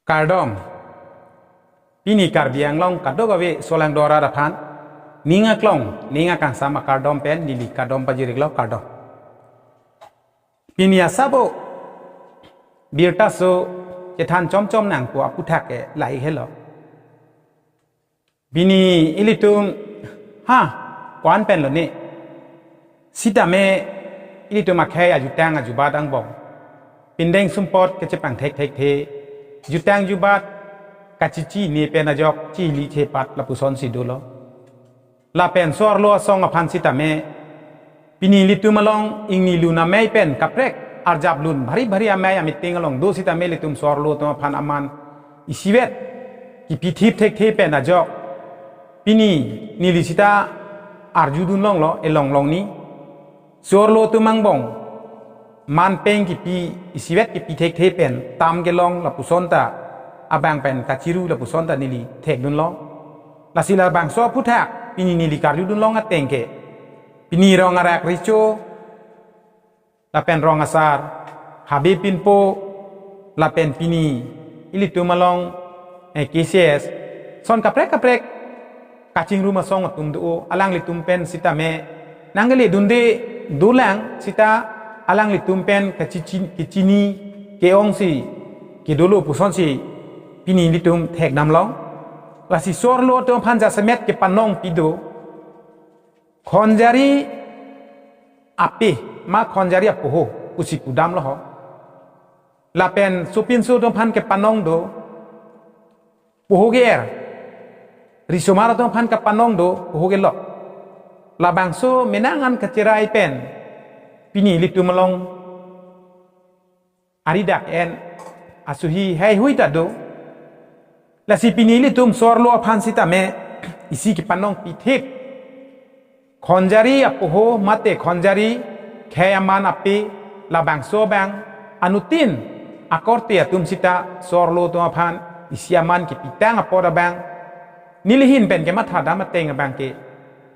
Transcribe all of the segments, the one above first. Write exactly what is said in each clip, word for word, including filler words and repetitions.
Kardom. Pini Karbi Anglong kadokave solangdo arat aphan ning aklong, ning akangsam akardom pen neli kardom pajir-iklo, kardom. Pini asabo birta so chethan chomchom nangpo aputhak ke lahai helo. Pini ilitum ha ko-an pen lone sitame ilitum akhei ajutang ajubat angbong pindeng sumpot kechepangthek thekthe, jutang jubat kachichinine pen ajok chili chepat lapusonsi dolo. Lapen so-arlo asong aphan sitame pini ilitum along ingni lun amei pen kaprek arjap lun bhari bhari amei ameeting along do sitame ilitum so-arlo atum aphan aman isivet kipithip thekthe pen ajok pini neli sita arjudun longlo, elong longni. So-arlo atum angbong manpeng kipi, isivet kipi thekthe pen tam kelong lapuson ta, abang pen kachiru lapuson ta neli thekdunlo. Lasi labangso aputhak pini neli karjudun long ateng ke, pini rong arak recho, lapen rong asar, habe pinpo, lapen pini ilitum along, eh, K C S, son kaprek kaprek kachingrum asong atum do, alanglitum pen sitame nangkele dunde dolang sita alanglitum pen kachichi-, kachini ke-ongsi kedolo pusonsi pini ilitum thekdam long. Lasi so-arlo atum aphan jasemet kepanong pido. Khonjari ape ma khonjari apoho pusi pudamlo ho. Lapen sopinso atum aphan kepanong do, poho ke-er. Risomar atum aphan kepanong do, poho kelok. Labangso menang an kacherai pen pini ilitum along ari dak en asuhi heihui ta do. Lasi pini ilitum so-arlo aphan sitame isi kepanong pithip. Khonjari apoho mate khonjari khei aman ape labangso abang anuttin akorte atum sita so-arlo atum aphan isi aman kepitang apot abang nelihin pen kemathadam ateng abang ke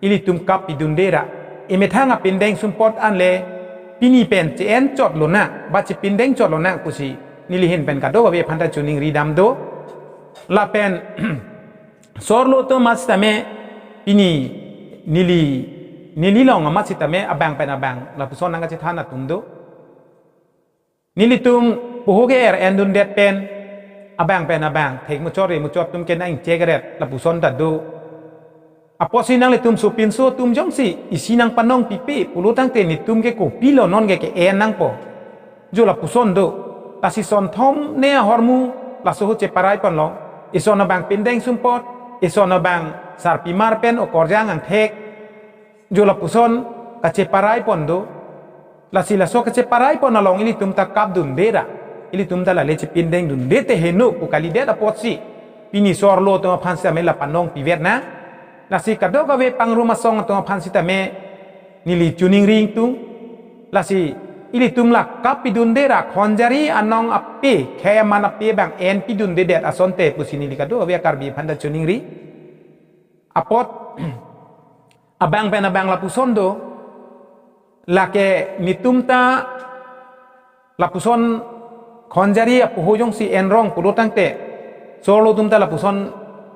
ilitum kap pidunde ra emethang apindeng sumpot anle pini pen che-en chot lonang ba chepindeng chot lonang pusi nelihin pen kadokave aphanta choningri dam do. Lapen so-arlo atum amat sitame pini neli, neli long amat sitame abang pen abang lapuson nangkachethan atum do. Nelitum poho ke-er endundet pen abang pen abang thek muchot re muchot atum ke nang-ingchek ret lapuson ta do. Apotsi nanglitum sopinso atum jongsi isi nangpanong pipe pulo tangte netum ke kopilo non ke ke-en nangpo, jo lapuson do. Lasi sonthom ne ahormu laso ahut cheparai ponlong. Ison abang pindeng sumpot, ison abang sarpimar pen okorjang angthek, jo lapuson kacheparai pon do. Lasi laso kacheparai pon along ilitum ta kapdunde ra, ilitum ta lale chepindeng dunde te heno pu kalidet apotsi pini so-arlo atum aphan sitame la panong pivet nang. Lasi kadokave pangrum asong atum aphan sitame neli choningri ingtung. Lasi ilitum la kap pidunde ra khonjari anong ape khei aman ape abang en pidundedet asonte pusi neli kadokave Karbi aphanta choningri. Apot abang pen abang lapuson do, lake netum ta lapuson khonjari apoho jongsi enrong pulo tangte so-arlo atum ta lapuson,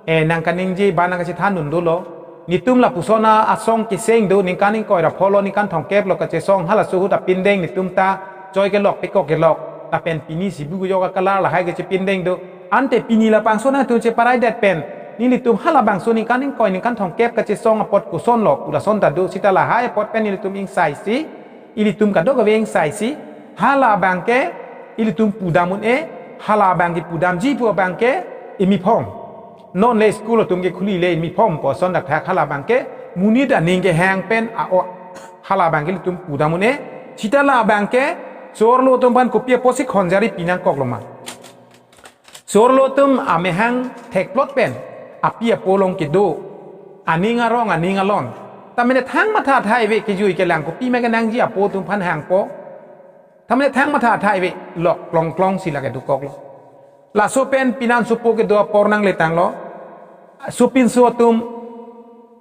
eh, nangkaningje ba nangkachethan dun dolo. Netum lapuson a-, asong keseng do, ningkan ingkoi ra pholo ningkan thomkep lo kachesong halaso ahut apindeng netum ta choi kelok pekok kelok. Lapen pini sibu kejok akalar lahai kachepindeng do. Ante pini labangso nangtum cheparaidet pen nelitum halabangso ningkan ingkoi ningkan thomkep kachesong apot kosonlo pu lason ta do, sita lahai apot pen nelitum ingsaisi, ilitum kadokave ingsaisi, hala abang ke ilitum pudam un-e, hala abang ke pudamji pu abang ke imiphom. Non le school atum ke khuli le imiphom pu ason dak thak hala abang ke monit aning kehang pen a-o hala abang ke ilitum pudam un-e, sita la abang ke so-arlo atum aphan kopi apotsi khonjari pinangkoklo ma. So-arlo atum amehang thekplot pen api apo along kedo, aning arong aning alon. Tamene thang matha thai ave kejui kelang kopi ma kenangji apo atum aphan hangpo. Tamene thang matha thai ave lok klong klongsi lake dokoklo. Laso pen pinan sopo kedo apor nangletanglo. Sopinso atum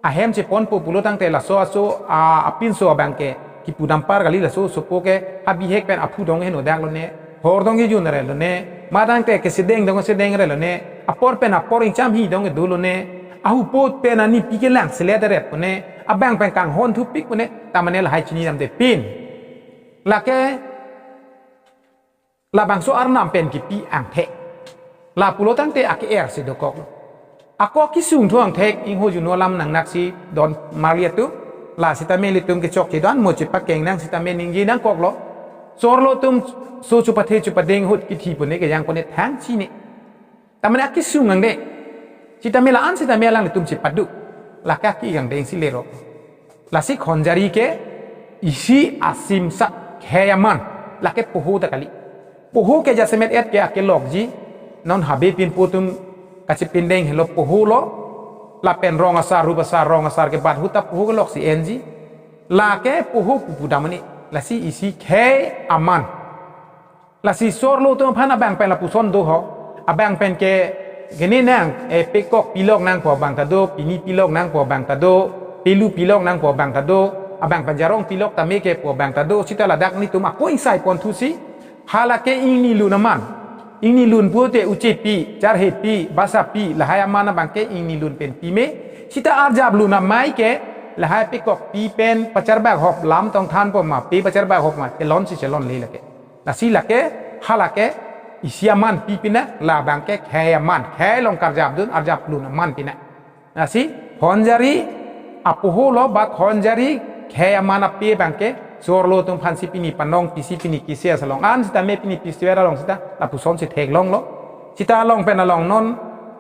ahem cheponpo pulo tangte laso aso a, apinso abang ke kipudam par kali, laso sopo ke abihek pen aphu dong heno daklo ne. Hor dong kejun relo ne, matang te kesedeng dong sedeng relo ne, apor pen apor ingcham hi dong kedo lo ne, ahupo pen ani pi kelang selet rep ne, abang pen kanghon thupik ne, tamane lahai chini damde pin. Lake, labangso arnam pen kipi angthek. La pulo tangte ake-er si dokok lo. Ako kisung thu angthek ingho juno alam nangnak si don marli atum. La sitame ilitum kechok chedan mo chepakeng nang sitame ningje nangkok lo. Sorlo atum so chupathe chupadeng ahut kithi pune kejang pune thang chini. Tamane akisung angde. Sitame la-an sitame alanglitum chepadu. Lake aki angdeng si lero. Lasi khonjari ke isi asimsak khei aman. Lake poho ta kali. Poho ke jasemet et ke akelokji. Non habe pinpo atum kachepindeng helo poho lo. Lapen rong asar, rup asar, rong asar ke bat ahut ta poho kelok si enji. Lake poho pupu damani. Lasi isi khei aman. Lasi sorlo atum aphan abang pen lapuson do ho. Abang pen ke gini nang, eh, pekok pilok nangpo abang ta do, pini pilok nangpo abang ta do, pelu pilok nangpo abang ta do, abang pen jarong pilok tame kepo abang ta do, sita ladak nelitum ako ingsai pon thusi, halake ingni lun aman. Ingni lun pute uche pi, charhe pi, basa pi, lahai aman abang ke ingni lun pen pi me, sita arjap lun amei ke, lahai pekok pi pen pacharbak hop lam tong thanpo ma, pi pacharbak hop ma, chelon si chelonle lake. Lasi lake, halake, isi aman pi pina, labang ke khei aman, khei along karjap dun, arjap lun aman pina. Lasi, khonjari, apoho lo ba khonjari, khei aman ape abang ke, sorlo atum aphan si pini panong, pisi pini kisi asalong, an sitame pini festival along sita, lapuson si theklong lo. Sita along pen along non,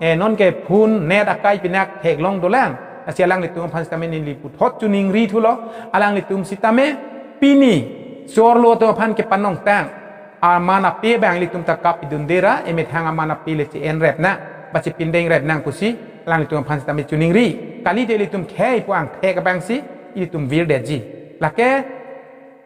eh, non ke phone, net akai pinak theklong dolang. Lasi alanglitum aphan sitame neli puthot choningri thulo, alanglitum sitame pini, sorlo atum aphan kepanong tang, aman ape abang ilitum ta kap idun dera, emethang aman ape le che-en rep na, ba chepindeng rep nang pusi, alanglitum aphan sitame choningri. Kalite ilitum khei pu angthek abang si, ilitum virdetji. Lake,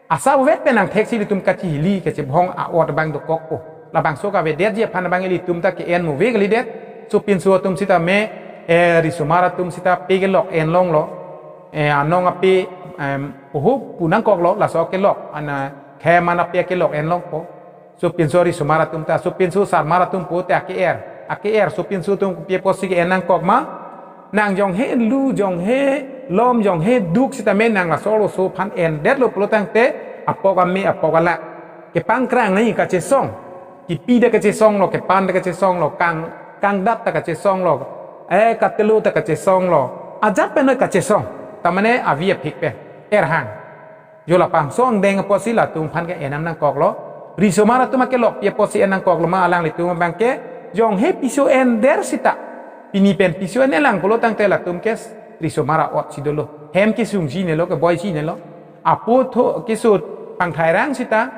asa uvet pen angthek si ilitum kachihili, kachebhong a-ot abang dokokpo. Labangso kavedetji aphan abang ilitum ta ke-en mo ve kalidet. Sopinso atum sitame, eh, risomar atum sita pe kelok enlong lo. Eh, anong ape, em, poho pu nangkok lo, laso kelok, ana khei aman ape kelok enlongpo. Sopinso risomar atum ta, sopinso sarmar atum pute ake-er. Ake-er, sopinso atum kopi apotsi ke-en nangkok ma. Nang jonghe lu, jonghe lom, jonghe duk sitame nang laso laso aphan endetlo pulo tangte, apok ame, apok ala. Kepangkrang nai kachesong. Kipi ta kachesong lo, kepan ta kachesong lo, kang, kangdat ta kachesong lo. Eh, katelo ta kachesong lo. Ajat pen noi kachesong. Tamane avi aphik pen. Erhang. Jo labangso angdeng apotsi latum aphan ke-en nangkok lo. Risomar atum akelok pi apotsi en nangkok lo ma alanglitum abang ke. Jonghe piso ender sita. Pini pen piso en lang pulo tangte latum ke risomar a-ot si dolo. Hem kesung si nelo, keboi si nelo. Apo tho kesut pangthairang sita.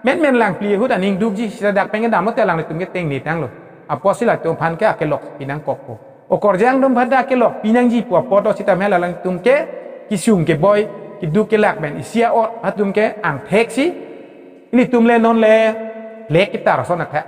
Menmen lang pli ahut aning dukji sita dak pen kedam lo te alanglitum ke tengne tanglo. Apotsi latum aphan ke akelok pi nangkokpo. Okorjang atum aphan ta akelok pi nangji pu apot sitame alanglitum ke kesung keboi keduk kelak pen isi a-ot atum ke angthek si. Ilitum le non le lek ketar ason athak.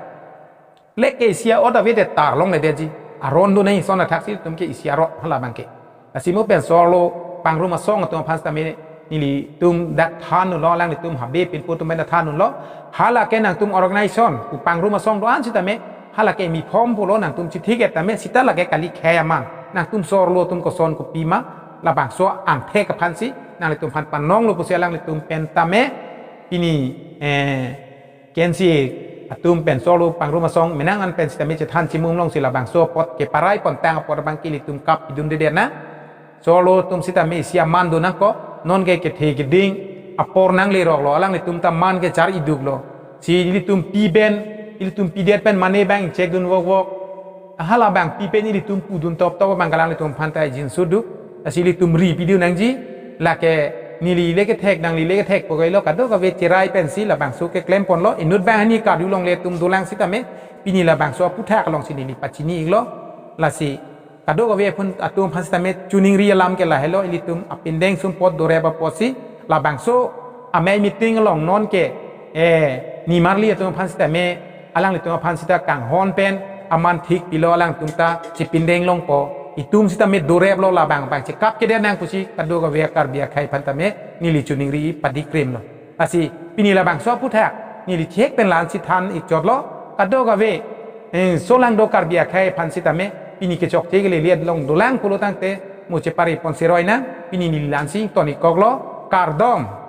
Lek ke isi a-ot avedet tar longledetji. Aron do nai ason athak si ilitum ke isi a-ot halabang ke. Lasi mo pen sorlo pangrum asong atum aphan sitame nelitum dak than lo, alanglitum habe pinpo atum pen than lo. Halake nangtum organization pu pangrum asong do-an sitame, halake mi form pulo nangtum chithi ke tame sita lake kali khei aman. Nangtum sorlo atum koson kopi ma, labangso angthek aphan si, nanglitum aphan panong lo pusi alanglitum pen tame, pini, eh, K N C A atum pen sorlo pangrum asong menang an pen sitame chethan chimung long si labangso apot keparai pon tang apot abang ke ilitum kap idundedet na. Sorlo atum sitame isi aman do nangkok, non ke kethe keding apor nanglerok lo, alanglitum ta man kechar iduk lo. Si ilitum pi pen, ilitum pidet pen mane abang chek dun vok vok. Halabang pi pen ilitum pudun top top abang alanglitum aphan ta jinso duk. Lasi ilitum ri pidun nangji. Lake neli le kethek nangli le kethek pokoi lo kadokave cherai pensi labangso keklem ponlo. Inut abang hani kadu longle atum dolang sitame pini labangso aphuthak along si neli pachini iklo. Lasi kadokave aphan atum aphan sitame choningri alam ke lahelo, ilitum apindeng sumpot dorep apotsi labangso amei meeting along non ke, eh, nimarli atum aphan sitame alanglitum aphan sita kanghon pen aman thik pilo, alangtum ta chepindeng longpo, itum sitame dorep lo, labang abang chekap kedet nang pusi kadokave Karbi akhei aphan tame neli choningri padikrem lo. Lasi pini labangso aphuthak neli thek pen la-ansi than-ik chotlo. Kadokave, eh, solangdo Karbi akhei aphan sitame pini kechokche kelele along dolang pulo tangte mo chepari ponsi roi nang, pini neli la-ansi ton-ik koklo, kardom.